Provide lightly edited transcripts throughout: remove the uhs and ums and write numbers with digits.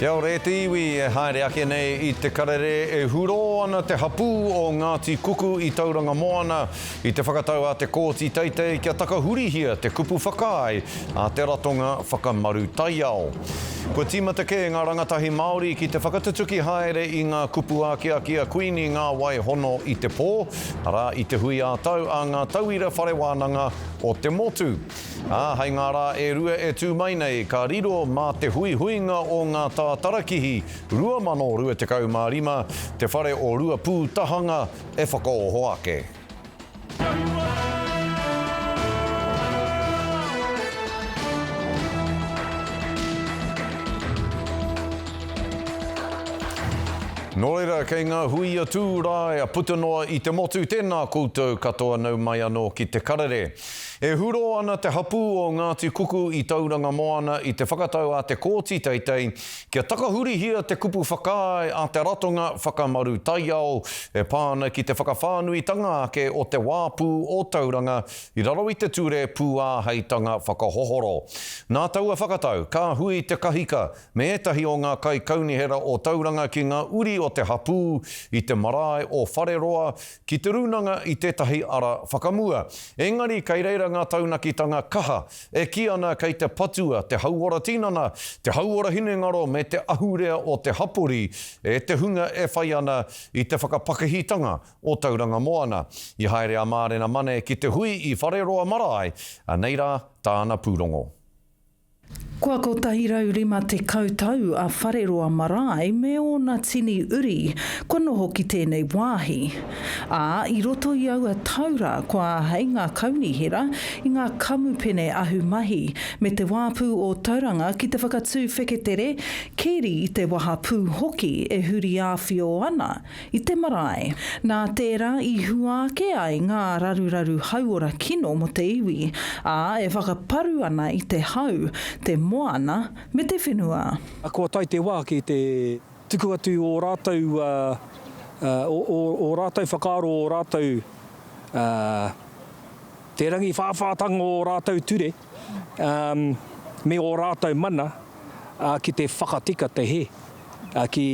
Kia ora e te iwi e haere ake nei i te karere e hurō ana te hapū o Ngāti Kuku i Tauranga Moana i te whakatau a te Kōti Teitei kia takahurihia te kupu whakaae a te Ratonga Whakamaru Taiao. Kua tīmata kē ngā rangatahi Māori ki te whakatutuki haere i ngā kupu akiaki a Kuini Ngā Wai Hono i te Pō, arā, i te hui ā-tau a ngā tauira whare wānanga o te motu. Ā, hei ngā rā e rua e tū mai nei, ka riro mā te huihuinga o ngā tātarakihi 2025 te whare o Ruapūtahanga e whakaoho ake. Nō reira, kei ngā huia tū rae puta noa i te motu, tēnā koutou katoa nau mai anō ki te karere. E hurō ana te hapū o Ngāti Kuku i Tauranga Moana i te whakatau a te Kōti Teitei Kia takahurihia te kupu whakaae a te Ratonga Whakamaru Taiao e pā ana ki te whakawhānuitanga ake o te wāpū o Tauranga i raro i te Ture Pūāheitanga Whakahohoro. Nā taua whakatau, ka hui te kahika me ētahi o ngā kaikaunihera o Tauranga ki ngā uri o te hapū i te marae o Whareroa ki te rūnanga i tētahi ara whakamua. Engari kei reira ngā taunakitanga kaha E kī ana kei te patua te hauora tinana, te hauora hinengaro me te ahurea o te hapori e te hunga e whai ana i te whakapakihitanga o Tauranga Moana. I haere a Mārena Mane ki te hui i Whareroa Marae, anei rā tāna pūrongo. Kua 150 tau a Whareroa Marae me ōna tini uri kua noho ki tēnei wāhi. Ā, i roto i aua tau rā kua āhei ngā kaunihera i ngā kamupene ahumahi me te wāpū o Tauranga ki te whakatū wheketere, keri i te wahapū hoki e huri āwhio ana i te marae. Nā tērā i hua ake ai ngā raruraru hauora kino mō te iwi, ā, e whakaparu ana i te hau, te moana me te whenua. Kua tae te wā ki te tuku atu ō rātou, ō rātou whakaaro, ō rātou, te rangiwhāwhātanga o ō rātou ture, me ō rātou mana ki te whakatika te hē. Ki,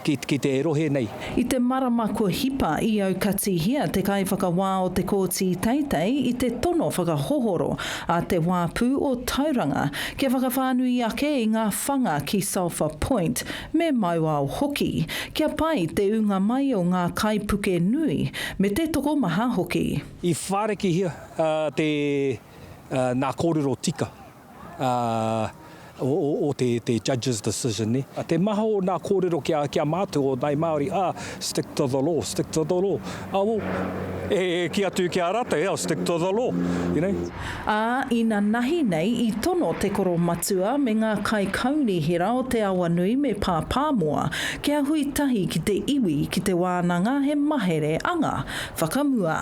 ki, ki te rohe nei. I te marama kua hipa i aukatihia te kaiwhakawā o te Kōti Teitei i te tono whakahohoro a te Wāpū o Tauranga kia whakawhānui ake i ngā whanga ki Sulphur Point me Mauao hoki, kia pai te ūnga mai o ngā kaipuke nui me te tokomaha hoki. I whārekihia te, nā kōrero tika o te judge's decision ne. Te maha o nā kōrero ki a mātou o Ngāi Māori, ah, stick to the law, stick to the law. Ah, well, e kī atu ki a rātou, yeah, stick to the law, you know. Ā, inanahi nei i tono te koromatua me ngā kaikaunihera o Te Awanui me Pāpāmoa kia hui tahi ki te iwi ki te wānanga he mahere anga whakamua.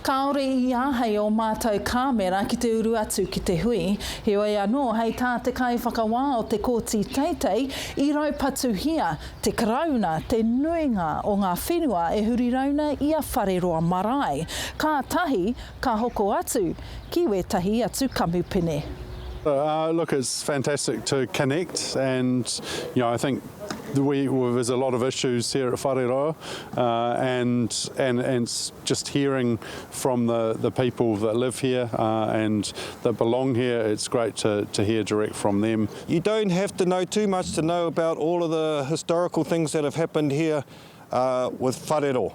Kāore i āhei ō mātou kāmera ki te uru atu ki te hui. Heoi anō, hei tā te kaiwhakawā o te Kōti Teitei, i raupatuhia te Karauna te nuinga o ngā whenua e huri rauna i a Whareroa Marae, kātahi ka hoko atu ki wētahi atu kamupene. Look, it's fantastic to connect and, you know, I think we, there's a lot of issues here at Whareroa and, and, and just hearing from the, the people that live here uh, and that belong here, it's great to, to hear direct from them. You don't have to know too much to know about all of the historical things that have happened here uh, with Whareroa.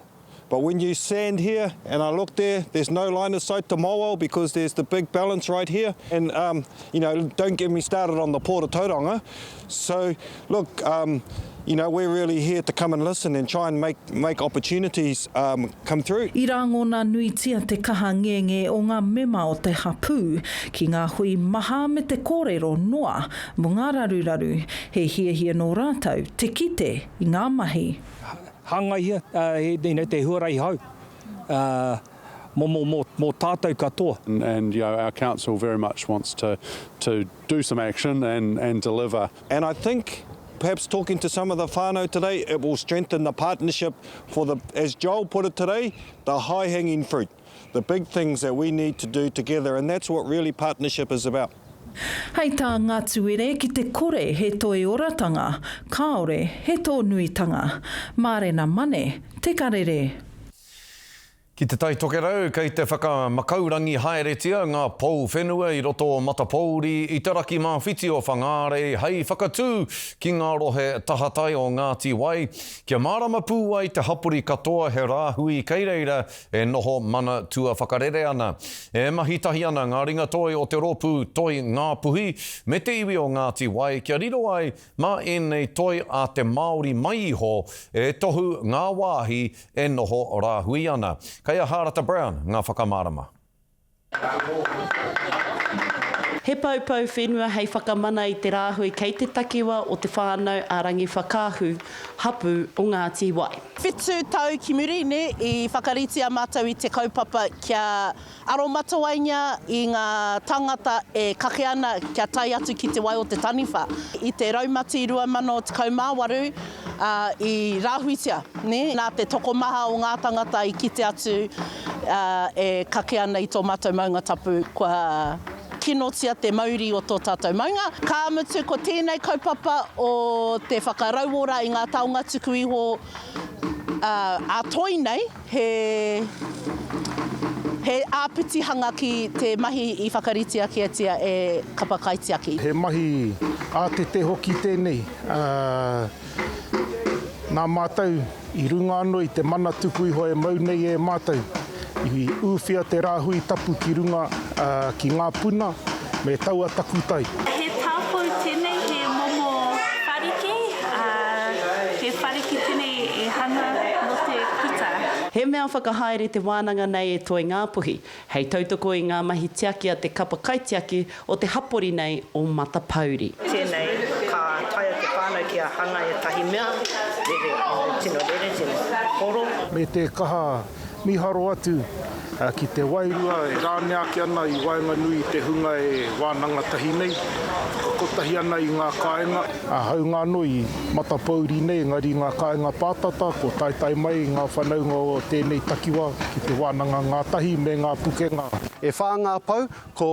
But when you stand here and I look there, there's no line of sight to Mauao because there's the big balance right here. And, um, you know, don't get me started on the Port of Tauranga. So, look, um, you know, we're really here to come and listen and try and make, make opportunities um, come through. I rangona nuitia te kaha ngenge o ngā mema o te hapū ki ngā hui maha me te kōrero noa mō ngā raruraru. He hiahia nō rātou te kite i ngā mahi. Hāngaihia you know, te huarahi hou mō, mō, mō, mō tātou katoa. And you know, our council very much wants to, to do some action and, and deliver. And I think perhaps talking to some of the whānau today, it will strengthen the partnership for the, as Joel put it today, the high-hanging fruit, the big things that we need to do together, and that's what really partnership is about. Hei tā Ngatuere ki te kore he toioratanga, kāore he tōnuitanga. Mārena Mane, Te Karere. Ki Te Tai Tokerau, kei te whakamakaurangi haeretia ngā pou whenua i roto o Matapouri i te raki mā-whiti o Whangārei hei whakatū ki ngā rohe tahatai o Ngāti Wai, kia mārama pū ai te hapori katoa he rāhui kei reira e noho mana tuawhakarere ana. E mahi tahi ana ngā ringatoi o te rōpū Toi Ngāpuhi me te iwi o Ngāti Wai kia riro ai mā ēnei toi a te Māori mai iho e tohu ngā wāhi e noho rāhui ana. Kei a Hārata Brown ngā whakamārama. He poupou whenua hei whakamana i te rāhui kei te takiwa o Te Whānau a Rangiwhakaahu, hapū o Ngāti Wai. Whitu tau ki muri, nē, i whakaritea mātou i te kaupapa kia aromatawaingia i ngā tāngata e kake ana kia tae atu ki te wai o te taniwha. I te raumati 2018, ā, i rāhuitia, nē, nā te tokomaha o ngā tangata i kite atu, ā, e kake ana i tō mātou maunga tapu, kua kinotia te mauri o tō tātou maunga. Ka mutu, ko tēnei kaupapa o te whakarauora i ngā taonga tuku iho, ā, ā-toi nei, He, he āpitihanga ki te mahi i whakaritea kētia e Kapa Kaitiaki. He mahi ātete hoki tēnei, ā, nā mātou i runga anō i te mana tuku iho e mau nei e mātou, i ūwhia te rāhui tapu ki runga, ā, ki ngā puna me taua takutai. He tāpou tēnei, he momo whariki, ā, he whariki tēnei e hanga nō te kuta. He mea whakahaere te wānanga nei e Toi Ngāpuhi, hei tautoko i ngā mahi tiaki a te kapa kaitiaki o te hapori nei o Matapouri. Tēnei, ka taea te whānau kia hanga ētahi mea rere, tino rere, tino horo. Me te kaha Mīharo atu ki te wairua e rānea ake ana i waenganui i te hunga e wānanga tahi nei, whakakotahi ana i ngā kāinga. Hāunga anō i matapōuri nei, engari i ngā kāinga pātata, ko taetae mai ngā whanaunga o tēnei takiwā ki te wānanga ngātahi me ngā pukenga. E whā ngā pou, ko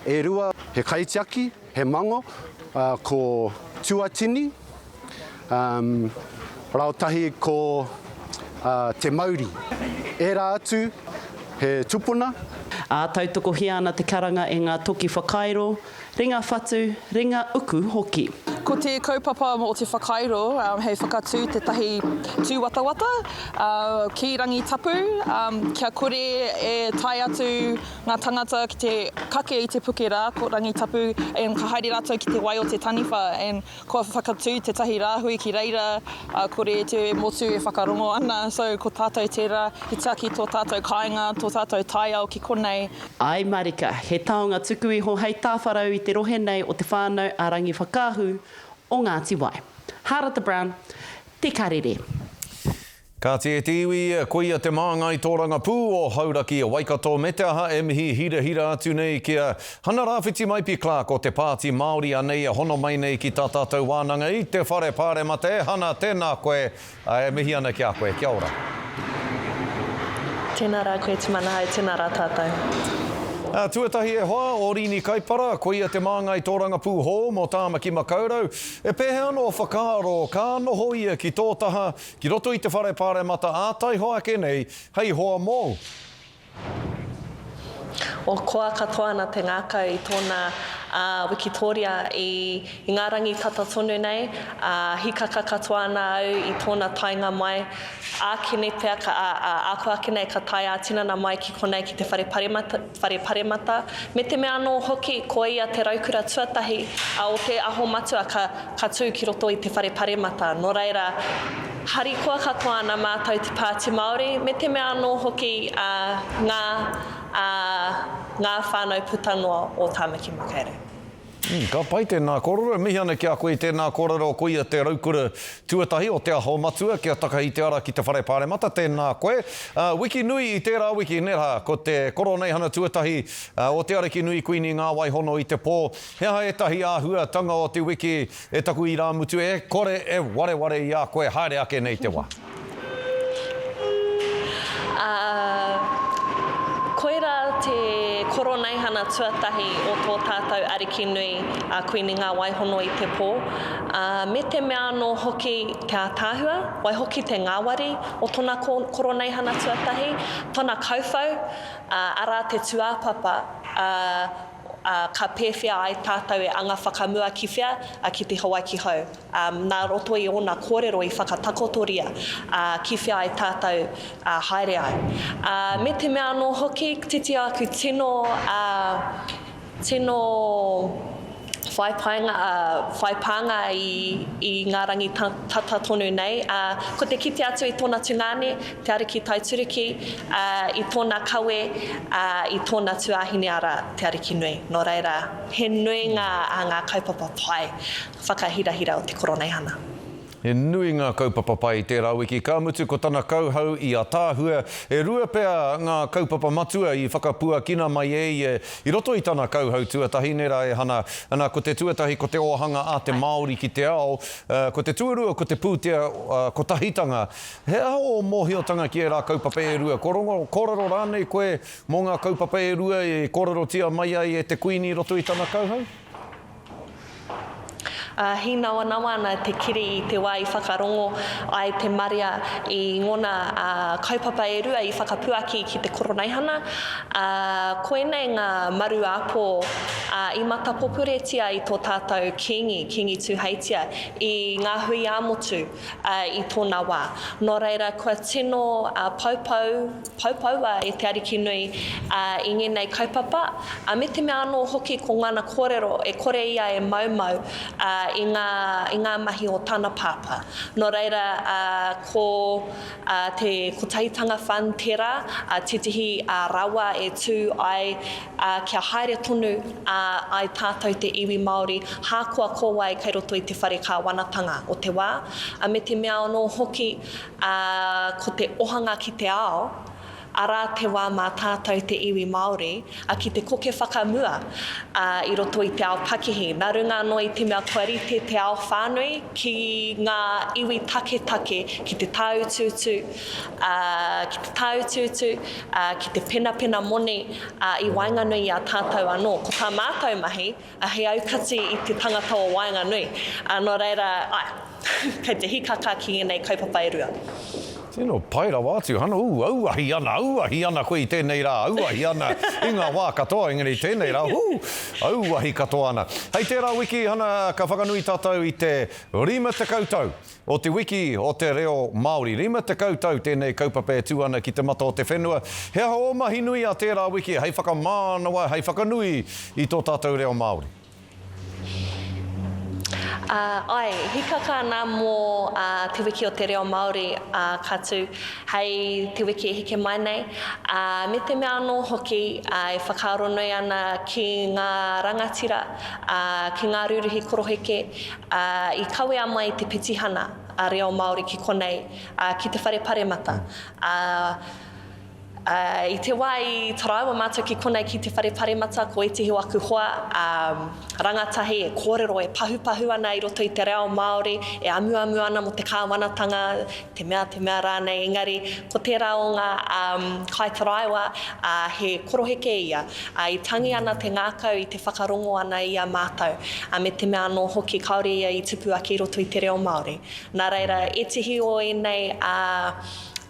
E rua he kaitiaki, he mango, ko Tuatini, raotahi ko Te Mauri. Ērā atu he tupuna. Ā, tautokohia ana te karanga e ngā toki whakairo, ringa whatu, ringa uku hoki. Ko te kaupapa o te whakairo hei whakatū tētahi tūwatawata ki Rangitapu kia kore e tae atu Ngā tangata ki te kake i te puke rā, ko Rangitapu, and ka haere rātou ki te wai o te taniwha, and kua whakatū tētahi rāhui ki reira, ā, kore te motu e whakarongo ana, so ko tātou tērā, he tiaki tō tātou kāinga, tō tātou taiao ki konei. Āe marika, he taonga tuku iho hei tāwharau i te rohe nei o Te Whānau a Rangiwhakaahu o Ngāti Wai. Hārata Brown, Te Karere. Kāti e te iwi, koia te māngai tōrangapū o Hauraki a Waikato me te aha e mihi hirahira atu nei ki a Hana Rāwhiti Maipi Clark o te Pāti Māori anei e hono mai nei ki tā tātou wānanga i te Whare Pāremata. E Hana, tēnā koe, e mihi ana ki a koe. Kia ora. Tēnā rā koe Tumanahau, tēnā rā tātou. Tuatahi e hoa, o Rini Kaipara, koia te māngai tōrangapū hou mō Tāmaki Makaurau. E pēhea ana ō whakaaro, ka noho ia ki tō taha, Ki roto i te whare paremata ā taihoa ake nei hei hoa mōu. O koa katoa ana te ngākau i tōna wikitōria i ngā rangi tata tonu nei, ā, hikaka katoa ana au i tōna taenga mai, ākene pea ka, ā, āko ake nei ka tae ā-tinana mai ki konei ki te whare paremata, whare paremata, me te mea anō hoki ko ia te raukura tuatahi o te Aho Matua ka, ka tū ki roto i te whare paremata. Nō reira, harikoa katoa ana mātou te Pāti Māori, me te mea anō hoki a ngā, a ngā whānau puta noa o Tāmaki Makaurau. Ka pai tēnā kōrero. E mihi ana ki a koe i tēnā kōrero. Koia te raukura tuatahi o Te Aho Matua kia takahi te ara ki te Whare Pāremata. Tēnā koe. Wiki nui i tērā wiki, nē rā, ko te Koroneihana tuatahi o Te Arikinui Kuini Ngāwaihono i te pō. He aha ētahi āhuatanga o te wiki e taku irāmutu e kore e wareware i a koe haere ake nei te wā? Ā, koirā te koroneihana. koroneihana tuatahi o tō tātou Ariki nui a Kuini Ngā Waihono i te pō, ā, me te mea anō hoki te ātaahua, waihoki te ngāwari o tōna koroneihana tuatahi, tōna kauwhau, ā, arā te tūāpapa, ā, ā, ka pēwhea ai tātou e anga whakamua ki whea, ā, ki te Hawaiki hou. Ā, nā roto i ōna kōrero i whakatakotoria, ā, ki whea ai tātou, ā, haere ai. Ā, me te mea anō hoki, titiro aku tino, ā, tino whai painga, ā, whai pānga i, i ngā rangi tata tonu nei, ā, ko te kite atu i tōna tungāne, te Ariki Taituruki, ā, i tōna kawe, ā, i tōna tuāhine arā, te Ariki Nui. Nō reira, he nui ngā, ā, ngā kaupapa pai whakahirahira o te Koroneihana. He nui ngā kaupapa pai i tērā wiki, ka mutu ko tana kauhau i Ataahua. E rua pea ngā kaupapa matua i whakapuakina mai e ia i roto i tana kauhau tuatahi, nē rā e Hana? Ana, ko te tuatahi ko te ōhanga a te Māori ki te ao, ko te tuarua ko te pūtea kotahitanga. He aha ō mōhiotanga ki ērā kaupapa e rua? Kua rongo kōrero rānei koe mō ngā kaupapa e rua i kōrerotia mai ai e te Kuini i roto i tana kauhau? Ā, hīnawanawa ana te kiri i te wā i whakarongo ai te marea i ngōna kaupapa e rua i whakapuaki ki te Koroneihana, ā, koinei ngā maruāpō, ā, i matapopuretia i tō tātou Kīngi, Kīngi Tūheitia, i ngā hui ā-motu, ā, i tōna wā. Nō reira, kua tino poupou, Poupoua e Te Arikinui i ngēnei kaupapa, me te mea anō hoki ko ngana kōrero e kore ia e maumau i ngā, i ngā mahi o tana pāpā. Nō reira, ko te Kotahitanga Fund tērā, tētehi rawa e tū ai kia haere tonu ai tātou te iwi Māori, hākoa ko wai kei roto i te whare kāwanatanga o te wā, me te mea anō hoki, Ā, ko te ohanga ki te ao, arā te wā mā tātou te iwi Māori, ā, ki te koke whakamua, ā, i roto i te ao pakihi. Nā runga anō i te mea kua rite te ao whānui ki ngā iwi taketake ki te tāutuutu, ā, ki te tāutuutu, ā, ki te penapena moni, ā, i waenganui i a tātou anō. Ko tā mātou mahi, ā, he aukati i te tangata o waenganui. Ā, nō reira, āe, kei te hikaka ki ēnei kaupapa e rua. Tino pai rawa atu, Hana, ū, auahi ana, auahi ana koe i tēnei rā, auahi ana i ngā wā katoa, engari i tēnei rā, hū, auahi katoa ana. Hei tērā wiki, Hana, ka whakanui tātou i te 50 tau o te wiki o te reo Māori. 50 tau tēnei kaupapa e tū ana ki te mata o te whenua. He aha ō mahi nui a tērā wiki hei whakamānawa, hei whakanui i tō tātou reo Māori? Ā, āe, hikaka ana mō Te Wiki o te Reo Māori, ā, ka tū hei te wiki e heke mai nei, ā, me te mea anō hoki, ā, e whakaaro nui ana ki ngā rangatira, ā, ki ngā rūruhi koroheke, ā, i kawea mai te petihana a Reo Māori ki konei, ā, ki te Whare Paremata. Ā, ā, i te wā i taraiwa mātou ki konei ki te Whare Paremata, ko ētehi o aku hoa, ā, rangatahi e kōrero, e pahupahu ana i roto i te reo Māori, e amuamu ana mō te kāwanatanga, te mea, te mea rānei, engari ko tērā o ngā, ā, kaitaraiwa, ā, he koroheke ia. Ā, i tangi ana te ngākau i te whakarongo ana i a mātou, ā, me te mea anō hoki kāore ia i tupu ake i roto i te reo Māori. Nā reira, ētehi o ēnei, ā,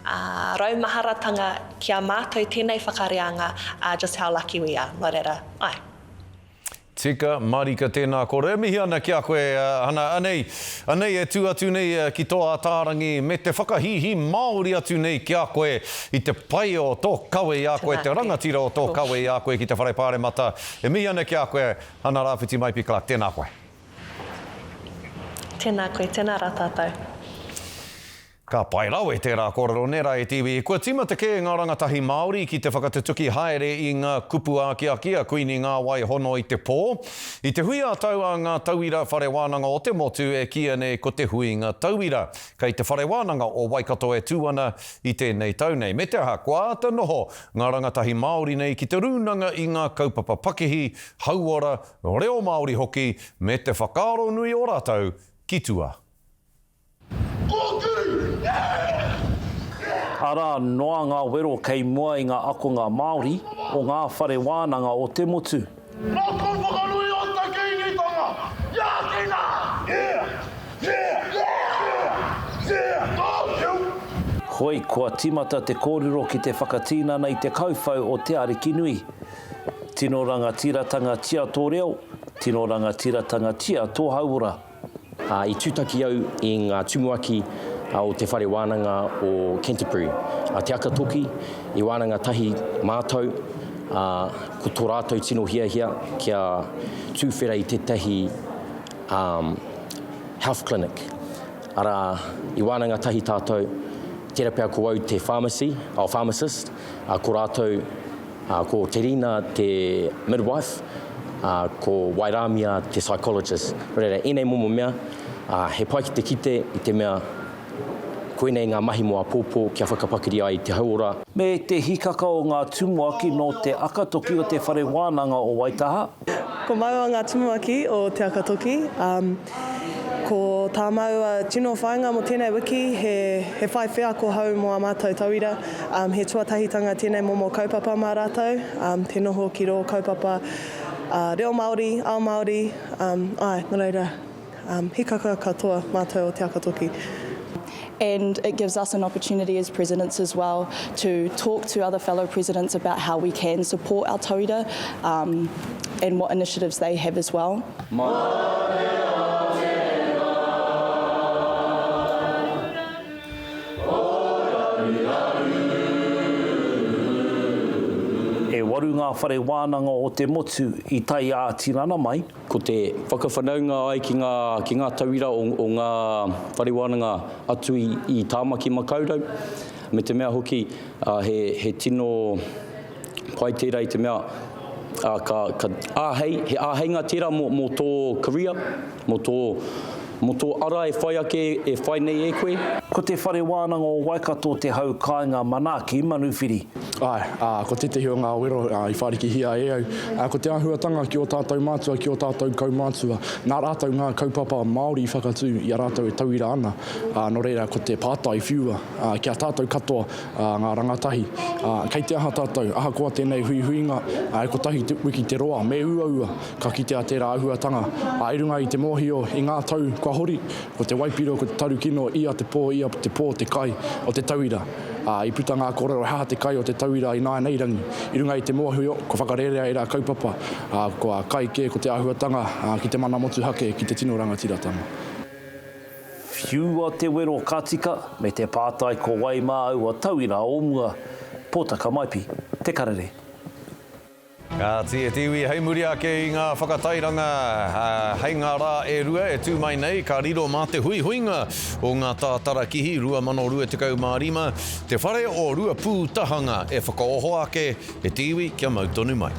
ā, raumaharatanga ki a mātou tēnei whakareanga, ā, just how lucky we are. Nō reira, āe. Tika marika tēnā koro. E mihi ana ki a koe Hana. Anei, anei e tū atu nei ki tō ātārangi me te whakahīhī Māori atu nei ki a koe i te pai o tō kawe i a koe, te rangatira o tō kawe i a koe ki te Whare Pāremata. E mihi ana ki a koe Hana Rāwhiti Maipi Clark. Tēnā koe. Tēnā koe, tēnā rā tātou. Ka pai rawe tērā kōrero nē rā e te iwi. Kua tīmata kē ngā rangatahi Māori ki te whakatutuki haere i ngā kupu ākiaki a Kuini Ngāwai Hono i te pō. I te hui ā-tau a ngā tauira whare wānanga o te motu e kīia nei ko te Huinga Tauira. Kei te Whare Wānanga o Waikato e tū ana i tēnei tau nei. Me te aha, kua āta noho ngā rangatahi Māori nei ki te rūnanga i ngā kaupapa pakihi, hauora, reo Māori hoki, me te whakaaro nui o rātou ki tua. Arā noa ngā wero kei mua i ngā akonga Māori o ngā whare wānanga o te motu. Nōku whakanui o te Kīngitanga, Ākina! Yeah! Yeah! Yeah! Yeah! Told you! Hoi, kua tīmata te kōrero ki te whakatīnana i te kauwhau o Te Arikinui. Tino rangatiratanga tia tō reo, tino rangatiratanga tia tō hauora. I tūtaki au i ngā tumuaki o Te Whare Wānanga o Canterbury, a Te Akatoki, i wānanga tahi mātou, ā, ko tō rātou tino hiahia kia tūwhera i tētahi health clinic. Arā, i wānanga tahi tātou, tērā pea ko au te pharmacy, oh, pharmacist, ā, ko rātou, Ā, ko Te Rina te midwife, ā, ko Wairāmia te psychologist. Nō reira, ēnei momo mea, ā, he pai ki te kite i te mea koinei ngā mahi mō āpōpō kia whakapakari ai i te hauora. Me te hikaka o ngā tumuaki nō Te Akatoki o Te Whare Wānanga o Waitaha. Ko māua ngā tumuaki o Te Akatoki, ā, ko tā māua tino whāinga mō tēnei wiki he, he whai wheako hou mō ā mātou tauira, ā, he tuatahitanga tēnei momo kaupapa mā rātou, ā, te noho ki rō kaupapa, ā, reo Māori, ao Māori, ā, āe, nō reira, ā, hikaka katoa mātou o Te Akatoki. And it gives us an opportunity as presidents as well to talk to other fellow presidents about how we can support our tauira um, and what initiatives they have as well. E waru ngā whare wānanga o te motu i tae ā-tinana mai. Ko te whakawhanaunga ai ki ngā, ki ngā tauira o, o ngā whare wānanga atu i, i Tāmaki Makaurau, me te mea hoki, ā, he, he tino pai tērā i te mea, ā, ka, ka āhei, he āheinga tērā mō, mō tō career, mō tō, mō tō ara e whai ake, e whai nei e koe. Ko Te Whare Wānanga o Waikato te hau kāinga manaaki manuwhiri. Āe, ā, ko tētehi o ngā wero i whārikihia e au, ko te āhuatanga ki ō tātou mātua, ki ō tātou kaumātua, nā rātou ngā kaupapa Māori i whakatū i a rātou e tauira ana, ā, nō reira ko te pātai whiua ki a tātou katoa, ngā rangatahi, ā, kei te aha tātou, ahakoa tēnei huihuinga, e kotahi te wiki te roa, me uaua ka kitea tērā āhuatanga, ā, i runga i te mōhio i ngā tau kua hori, ko te waipiro, ko te tarukino, ia te pō, ia te pō te kai o te tauira. Ā, i puta ngā kōrero he aha te kai o te tauira ināianei rangi. I runga i te mōhio, kua whakarērea ērā kaupapa, ā, kua kai kē ko te āhuatanga, ā, ki te mana motuhake, ki te tino rangatiratanga. Whiua te wero ka tika, me te pātai ko wai mā aua tauira o mua. Pōtaka Maipi, Te Karere. Kāti e te iwi, hei muri ake i ngā whakatairanga, hei ngā rā e rua e tū mai nei, ka riro mā te huihuinga o ngā tātarakihi 2025, te whare o Ruapūtahanga e whakaoho ake e te iwi kia mau tonu mai.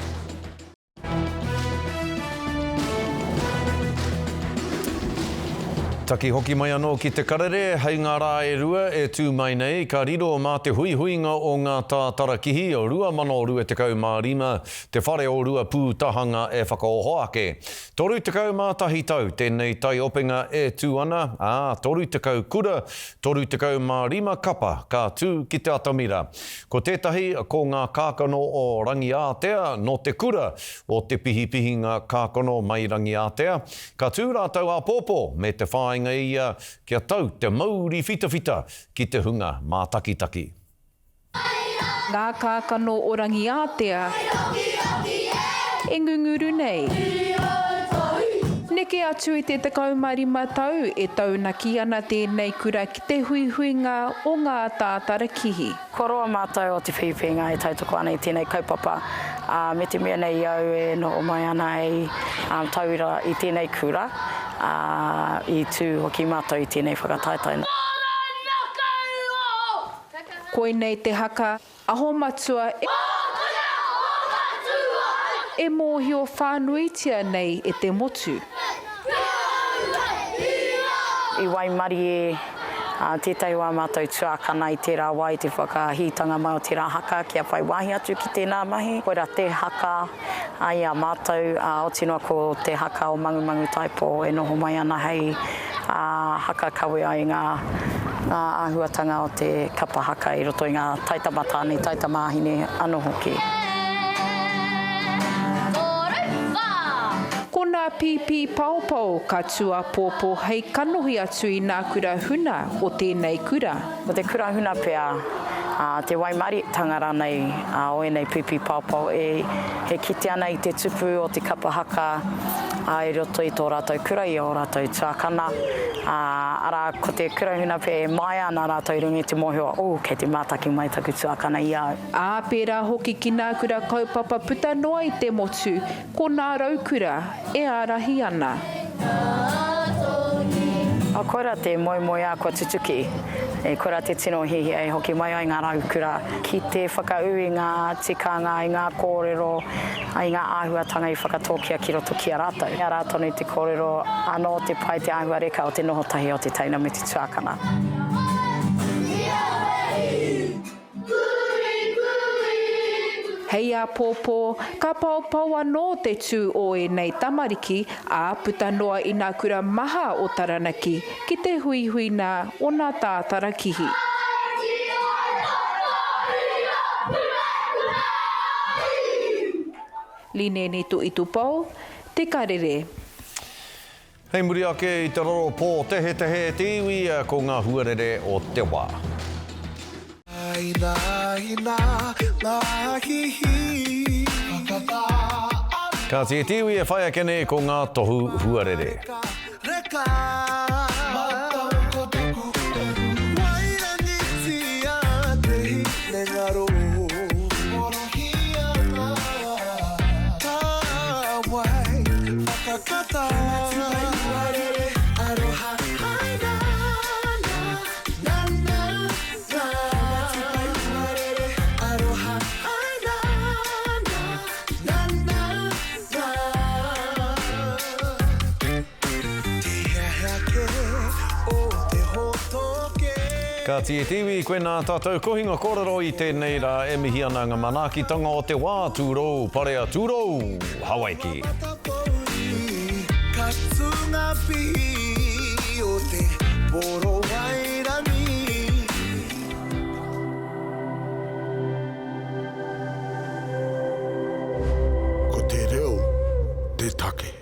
Taki hoki mai anō ki te karere, hei ngā rā e rua e tū mai nei, ka riro mā te huihuinga o ngā tātarakihi 2025, te whare o Ruapūtahanga e whakaoho ake. 31 tau tēnei taiopenga e tū ana, ā, 30 kura, 35 kapa ka tū ki te atamira. Ko tētahi, ko ngā kākano o Rangiātea nō te kura o Te Pihipihinga Kākano mai Rangiātea. Ka tū rātou āpōpō me te whāinga ia kia tau te mauri whitawhita ki te hunga mātakitaki. Ngā kākano o Rangiātea e ngunguru nei. Neke atu i te 15 tau e taunaki ana tēnei kura ki te huihuinga o ngā tātarakihi. Kua roa mātou o Te Whiwhinga e tautoko ana i tēnei kaupapa, ā, me te mea nei au e noho mai ana hei tauira i tēnei kura, ā, i tū hoki mātou i tēnei whakataetae. Koinei te haka Aho Matua e mōhio whānuitia nei e te motu. I waimarie tētahi o ā mātou tuākana i tērā wā i te whakahītanga mai o tērā haka kia whai wāhi atu ki tēnā mahi. Koirā te haka i a mātou, oti noa ko te haka o Mangumangu Taipō e noho mai ana hei haka kawe ai i ngā. ngā āhuatanga o te kapa haka i roto i ngā taitama tāne, taitamāhine anō hoki. Ko nā pīpī paopao ka tū apōpō hei kanohi atu i nā kura huna o tēnei kura. Ko te kura huna pea, ā, te waimarietanga rānei o ēnei pīpī paopao e, e kite ana i te tupu o te kapa haka, ā, i roto i tō rātou kura, i ō rātou tuakana, ā, arā, ko te kura huna pea e māia ana rātou i runga i te mōhio, oh, kei te mātaki mai taku tuakana i a au. Ā, pērā hoki ki nā kura kaupapa puta noa i te motu, ko nā raukura e ārahi ana. Oh, koirā te moemoeā kua tutuki. E, koirā te tino hiahia e hoki mai ai ngā raukura ki te whakaū i ngā tikanga, i ngā kōrero, i ngā āhuatanga i whakatōkia ki roto ki a rātou. Arā tonu te kōrero anō te pai, te āhua reka o te noho tahi o te teina me te tuakana. Hei āpōpō, ka paopao anō te tū o ēnei tamariki, ā, puta noa i nā kura maha o Taranaki ki te huihuina o nā tātarakihi. Lineni Tuitupou, Te Karere. Hei muri ake i te roro pōtehetehe e te iwi, ko ngā huarere o te wā. Kāti e te iwi e whai ake nei ko ngā tohu huarere. Kāti e te iwi, koinā tātou kohinga kōrero i tēnei rā e mihi ana ngā manaakitanga o te wā, tūrou, parea, tūrou, Hawaiki. Ka tū ngā pihi o te Porowairangi. Ko te reo te take.